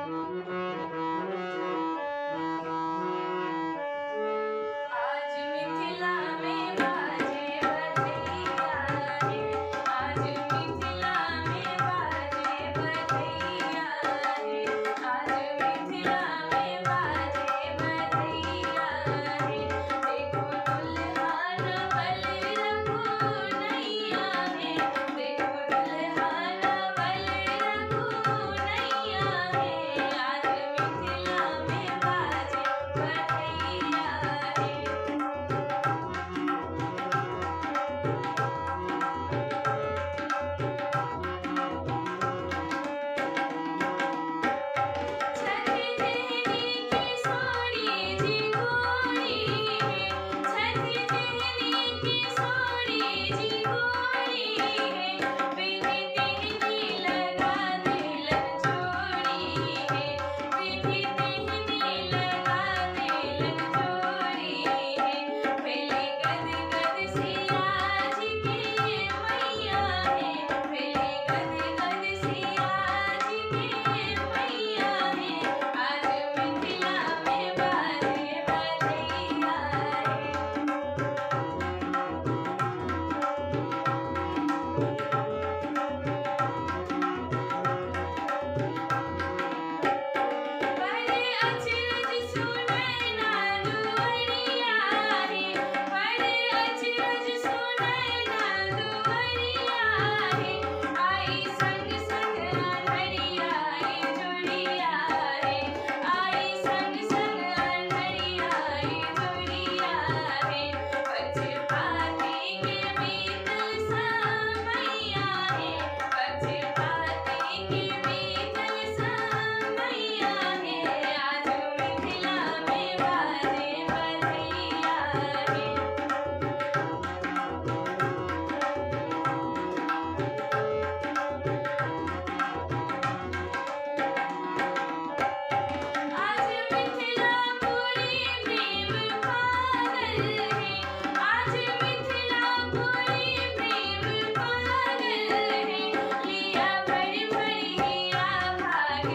आज मिथिला में बाजे बधैया हे, आज मिथिला में बाजे बधैया हे, आज मिथिला में बाजे बधैया हे। देखो दुल्हा नवल रघुनैया हे, देखो दुल्हा नवल रघुनैया हे, आज मिथिला में बाजे बधैया हे। छथि जेहनी किशोरी जी गोरी हे, छथि जेहनी किशोरी जी गोरी हे, विधि तेहनी लगा देलन जोड़ी हे, विधि तेहनी लगा देलन जोड़ी हे। भेली गद गद सिया जी के मैया हे, भेली गद गद सिया जी के मैया हे, आज मिथिला में बाजे बधैया हे। बड़े अचरज सुनैना दुअरिया हे, बड़े अचरज सुनैना दुअरिया हे, आई संग संग अन्हरिया जोड़िया हे, आई संग संग अन्हरिया जोड़िया हे। पछपाती के बीतल समैया हे, पछपाती के बीतल समैया हे, आज मिथिला में बाजे बधैया हे। आज मिथिलापुरी प्रेम पागल है, आज मिथिलापुरी प्रेम पागल है, लिया भर भर हिया भाग